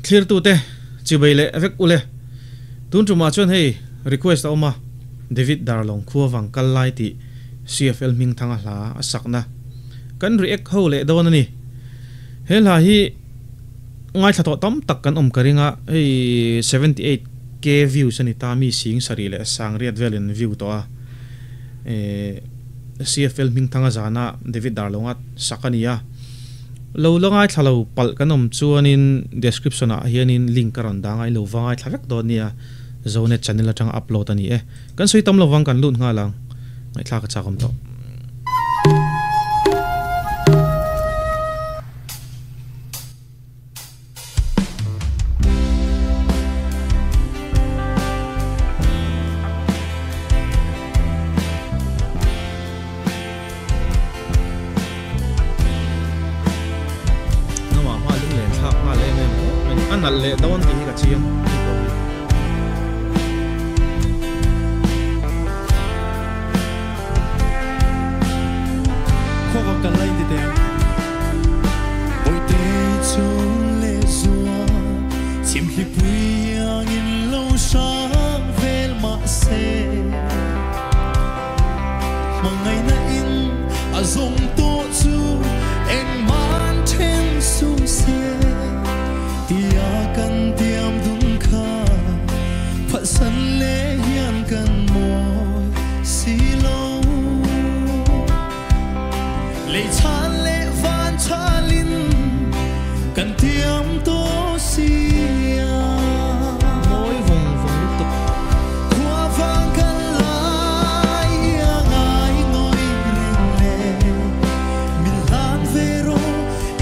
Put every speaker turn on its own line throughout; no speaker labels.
Thlirtute chibei leh vek ule. Tun tumah chuan hei request a awm a, David Darlawng khua vang kal lai tih CFL hmingthanga hla a sakna kan react ho leh dawn a ni. He hla hi ngaithla tawh tam tak kan awm ka ring a, hei 78K views a ni ta, mi sing sarih leh sangriat velin view tawh a. CFL hmingthanga zana David Darlawnga sak a ni a. Lo la ngaithla lo palh kan awm chuanin description ah hianin link a rawn dang a, in lo va ngaithla vek dawn nia. Zonet channel atanga upload a ni e. Kan sawi tam lovang kan lut nghal ang. Ngaihthlak a chak awm tawh. Namah hma lunglen thlak nghal em em khawp mai a nalh leh dawn tih hi ka chiang hei pawh hi.
Khuavang kan lai ti teh. Bawihte chun leh zua chhimhlipui iangin lo hrang vel mahse hmangaihna in a zawng tawh chu engmah then suh se tia kan tiam dun kha phatsan leh hian kan mawi si lo. Lei chhan leh van chhalin kan tiam tawh si a.
Mawi vawng vawng lutuk.
Khua vang kan lai i a ngai ngawi reng le. Min hlan ve rawh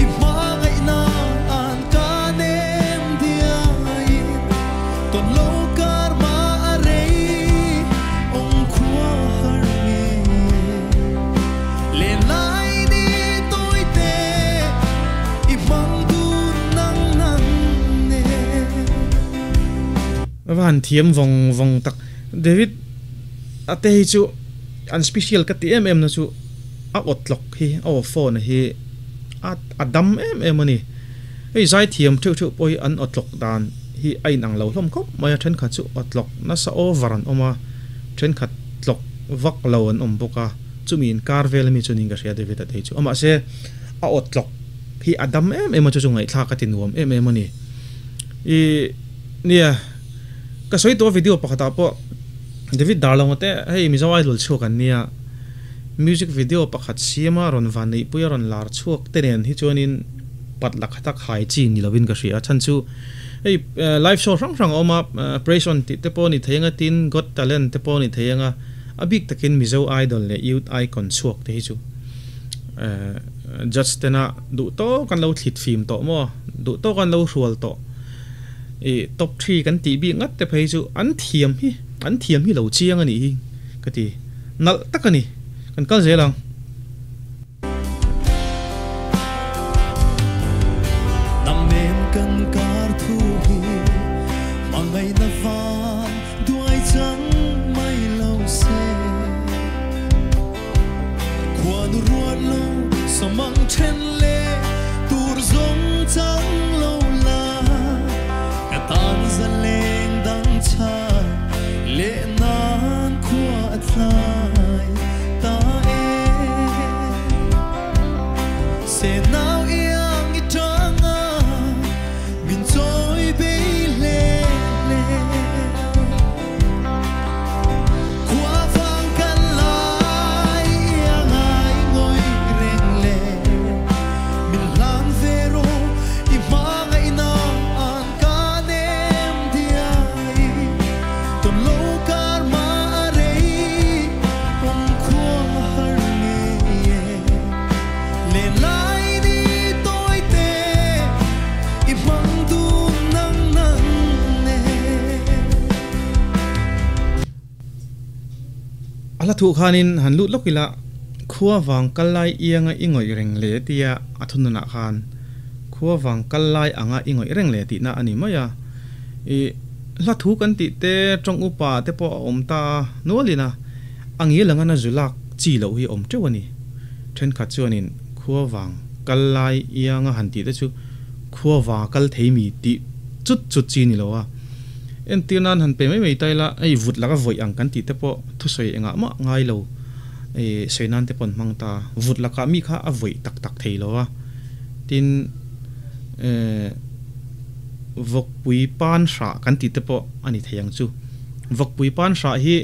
i hmangaihna an ka nem diaiin tawn lo kar mah a rei awm khua har nge. Len lai ni tawi te i hmang dun nang nang nen.
A va han thiam vawng vawng tak. David a te hi chu an special ka ti em em na chu a aw tlawk hi a aw phone hi a a dam em em a ni. Hei zai thiam theuh theuh pawh hi an aw tlawk dan hi a inang lo hlawm khawp mai a, thenkhat chu aw tlawk nasa over an awm a, thenkhat tlawk vak lo an awm bawk a, chumi inkar vel ami chu niin ka hria David a tei chu. Amahse a aw tlawk hi a dam em em a, chu chu ngaihthlak a ti nuam em em a ni. Ih nia ka sawi tawh a video pakhatah pawh David Darlonga te hei Mizo Idol chhuak an nia, music video pakhat siama rawn van neihpui a rawn lar chhuak te nen hi chuanin pat la kha tak hai chi ni lovin ka hria a, chhan chu hei live show hrang hrang a awm a, Praise On tih te pawh a ni thei anga tin Got Talent te pawh a ni thei anga, a bik takin Mizo Idol leh Youth Icon chhuak te hi chu judge tena duh tawk an lo thlit fim tawh maw, duh tawk an lo hrual tawh ih top three kan tih bik ngat te phei chu an thiam hi an thiam hi lo chiang a nih hi ka ti nalh tak a ni, kan kal zel ang.
Nang nen kan kar thu hi hmangaihna van duai chang mai lo se. Khuanu ruat lo sawmang then leh tur zawng chang lo la. Ka tan zaleng dang chhan leh nan khua a tlai ta e. Se nau iang i tang a min chawi bei hle hle. Khua vang kan lai i a ngai ngawi reng le. Min hlan ve rawh i hmangaihna an ka nem diai. Tawn lo kar mah a rei awm khua har ngei e. Len lai ni tawi te i hmang dun nang nang nen.
A hla thuh khanin han lut lawk ila, khua vang kal lai ianga i ngawih reng le tia a thununah khan khua vang kal lai anga i ngawih reng le tihna a ni mai a. I hla thu kan tih te tawng upa te pawh a awm ta nualin a, a ngil anga na zu lak chi loh hi a awm teuh a ni. Thenkhat chuanin khua vang kal lai ianga han tih te chu khua vanga kal thei mi tih chut chut chi ni lo a. Entir nan han pe mai mai ta ila hei vut laka vawih ang kan tih te pawh thusawi engah mah ngai lo ih sawi nan te pawh an hmang ta. Vut lakah mi kha a vawih tak tak thei lo a. Tin eh vawkpui pan hrah kan tih te pawh a ni thei ang chu. Vawkpui pan hrah hi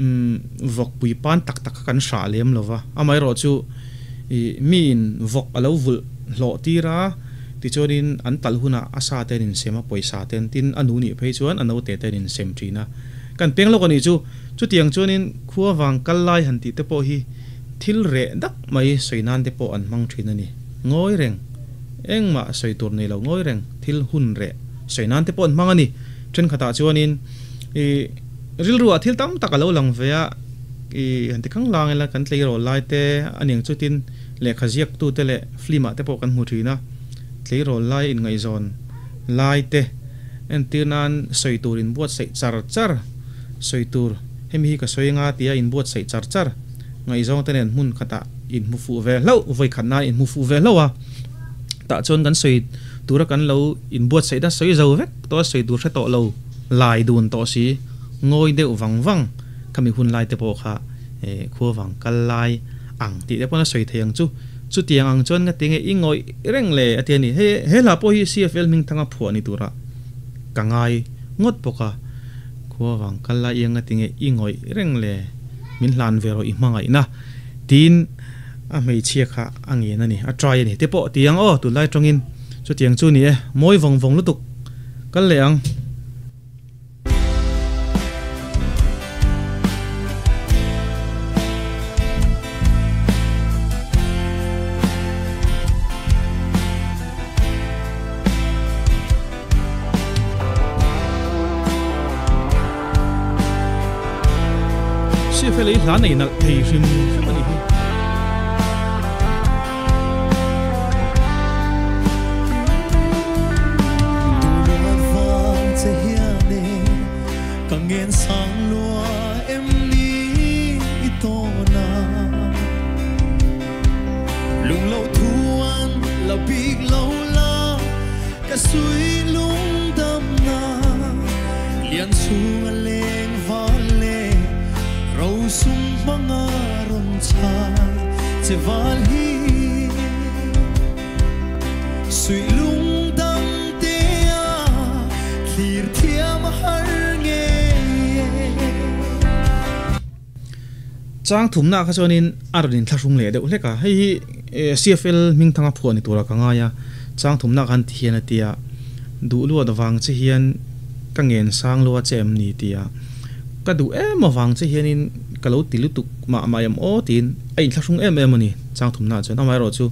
umm vawkpui pan tak tak kha kan hrah lem lo va. Amaherawhchu ih miin vawk a lo vulh hlawh tir a. Tichuanin an talh hunah a sa te an insem a, pawisa te an tin, a nu nih phei chuan a naute te an insem thin a. Kan peng lawk a nih chu. Chutiang chuanin khua vang kal lai han tih te pawh hi thil reh dak mai sawi nan te pawh an hmang thin a ni. Ngawi reng, engmah sawi tur nei lo ngawi reng thil hun reh sawi nan te pawh an hmang a ni. Thenkhatah chuanin i rilruah thil tam tak a lo lang ve a, i han ti khang lang ila kan tleirawl lai te a niang chutin lehkha ziaktute leh film ah te pawh kan hmu thin a, tleirawl lai inngaihzawn lai te entir nan sawi tur inbuatsaih char char sawi tur hemi hi ka sawi anga tia inbuatsaih char char ngaihzawng te nen hmun khatah inhmu fuh ve hlauh vawi khat nan inhmu fuh ve hlauh a, tah chuan kan sawi tura kan lo inbuatsaih na sawi zo vek tawh a sawi tur hre tawh lo lai dun tawh si ngawi deuh vang vang khami hun lai te pawh kha khua vang kal lai ang tih te pawn a sawi thei ang chu. Chutiang ang chuan nga tinge i ngawih reng le a ti a ni. Hei he hla pawh hi CFL Hmingthanga phuah ni tura ka ngai ngawt bawk a. Khua vang kal lai iang nga tinge i ngawih reng le min hlan ve rawh i hmangaihna tiin a hmeichhia kha a ngen a ni, a try a ni te pawh ti ang aw tunlai tawngin chutiang chu ni e mawi vawng vawng lutuk kal leh ang. Hriat lei hla nei nalh thei hrim hrim a nih hi. Chang thumna kha chuanin a rawn inthlahrung leh deuh hlek a, hei hi CFL Hmingthanga phuah ni tura ka ngai a, chang thumna khan ti hian a ti a, duh luat vang che hian ka ngen sang lua che em ni ti a, ka duh em avang che hianin ka lo ti lutuk mah mah em aw tiin a inthlahrung em em a ni chang thumna chuan amaherawh chu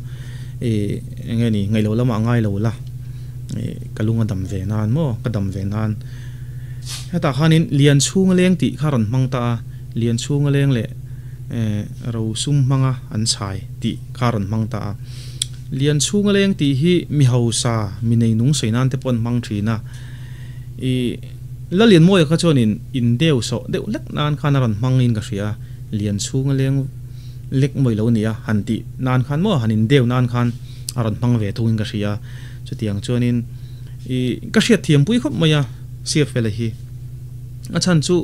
ih eng nge ni ngaih loh lamah ngai lo la ih ka lung a dam ve nan maw ka dam ve nan hetah khanin lian chhunga leng tih kha rawn hmang ta a lian chhunga leng leh eh rosum hmanga an chhai tih kha rawn hmang ta a lian chhunga leng tih hi mi hausa mi neinung sawi nan te pawh an hmang thin a ih. Lalianmawia kha chuanin in deu sawh deuh hlek nan khan a rawn hmang in ka hria a, lian chhunga leng lek mawi lo nia han tih nan khan maw han in deu nan khan a rawn hmang ve thung in ka hria a, chutiang chuanin i ka hriat thiam pui khawp mai a CFL-a hi. A chhan chu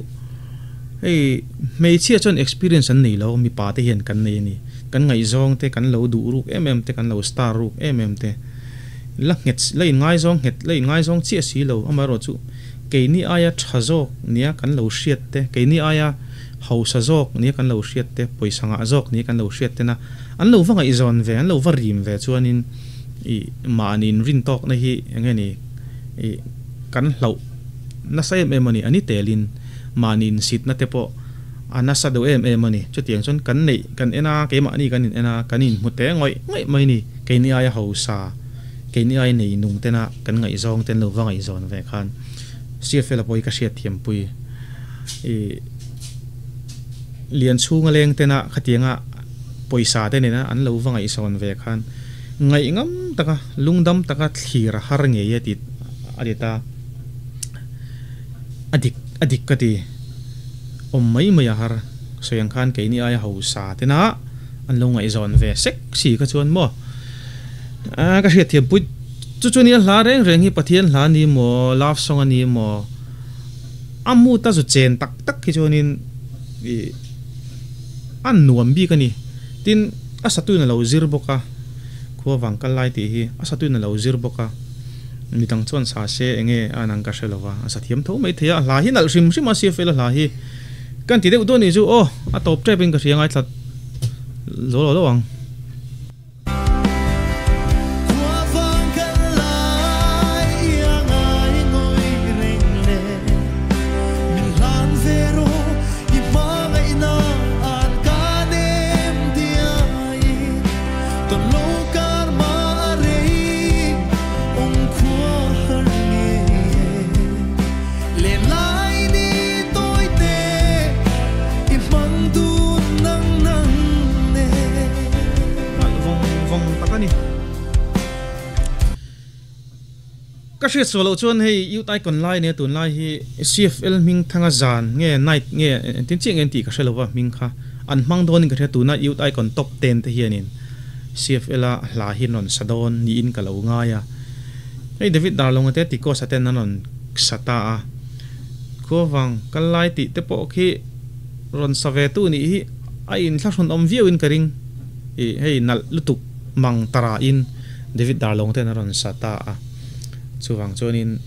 hei hmeichhia chuan experience an nei lo, mipa te hian kan nei a ni, kan ngaihzawng te kan lo duh ruk em em te kan lo star ruk em em te. La nghet, la inngaizawng nghet, la inngaizawng chiah si lo, amaherawhchu keini aia tha zawk nia kan lo hriat te, keini aia hausa zawk nia kan lo hriat te, pawisa ngah zawk nia kan lo hriat tena an lo va ngaihzawn ve, an lo va rim ve chuanin ih mahni inrin tawkna hi eng nge ni ih kan hlauh nasa em em a ni, a ni telin mahni insitna te pawh a nasa deuh em em a ni. Chutiang chuan kan neih kan en a, keimahni kan in en a, kan inhmu teh ngawih ngawih mai ni. Keini aia hausa, keini aia nei nung tena kan ngaihzawng te an lo va ngaihzawn ve khan CFL-a pawh hi ka hriat thiampui. Ih lian chhunga leng tena khatianga pawisa te nena an lo va ngaihzawn ve khan ngaihngam taka lungdam taka thlir a har ngei e tih a ti ta. A dik a dik ka ti. Awm mai mai a har. Sawi ang khan keini aia hausa tena an lo ngaihzawn ve sek si kha chuan maw a ka hriat thiam pui Chu chu nia hla reng reng hi Pathian hla a ni maw, love song a ni maw, a mood a zu chen tak tak hi chuanin ih a nuam bik a ni. Tin, a satuin a lo zir bawk a, khua vang kal lai tih hi a satuin a lo zir bawk a, midang chuan sa se enge a nang ka hre lo va, a sa thiam tho mai thei a, a hla hi nalh hrim hrim a CFL a hla hi kan ti deuh dawn nih chu aw, a tawp tep in ka hria ngaithla zo lo lo ang. Nalh vawng vawng tak a ni. Ka hriat sual loh chuan hei Youth Icon lai nia tunlai hi CFL hming thanga zan nge night nge engtin chiah nge an tih ka hre lova hming kha an hmang dawnin ka hria tuna Youth Icon top ten te hianin CFL a hla hi an rawn sa dawn niin ka lo ngai a. Hei David Darlonga te Ticos a ten an rawn sa ta a. Khuavang kal lai tih te pawh khi rawn sa ve tu nih hi a inthlahrun awm viau in ka ring. Ih hei nalh lutuk mang tara in David Darlong ten a rawn sa ta a. Chuvang chuanin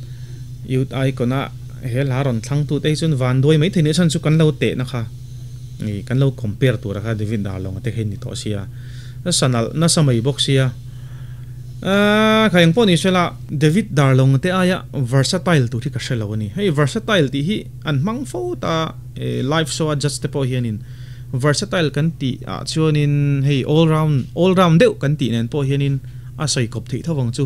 Youth Icon a he hla rawn thlang tu te hi chuan van duai mai thei nih chhan chu kan lo tehna kha ih kan lo compare tura kha David Darlong a te kha ni tawh sia. Sa nalh nasa mai bawk sia. Aaa kha eng pawh ni sela David Darlong te aia versatile tur hi ka hre lo a ni. Hei versatile tih hi an hmang fo ta live show a judge te pawh hianin versatile kan tih ah chuanin hei all round all round deuh kan tih nen pawh hianin a sawi kawp theih tho vang chu.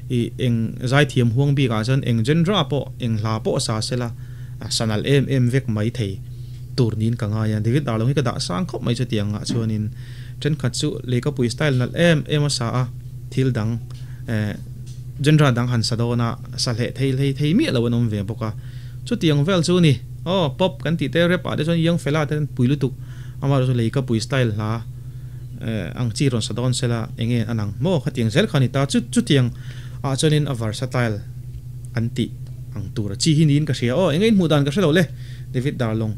Ih eng zaithiam huang bik ah chuan eng genre pawh eng hla pawh sa sela sa nalh em em vek mai thei tur niin ka ngai a. David Darlong hi ka dah sang khawp mai chutiang ah chuanin. Thenkhat chu lehkhapui style nalh em em a sa a, thil dang eh genre dang han sa dawn a, sa hleh thei hlei thei miah lo an awm ve bawk a. Chutiang vel chu ni, aw pop kan tih te rap ah te chuan young fella te an pui lutuk, amaherawhchu lehkhapui style hla eh ang chi rawn sa dawn sela eng nge an ang maw khatiang zel kha a ni ta, chu chutiang ah chuanin a versatile an tih ang tur a chi hi niin ka hria aw, eng nge in hmuh dan ka hre lo le David Darlong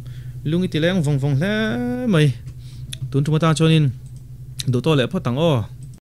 lung i ti leng vawng vawng hle mai. Tun tum atan chuanin duh tawh leh phawt ang aw.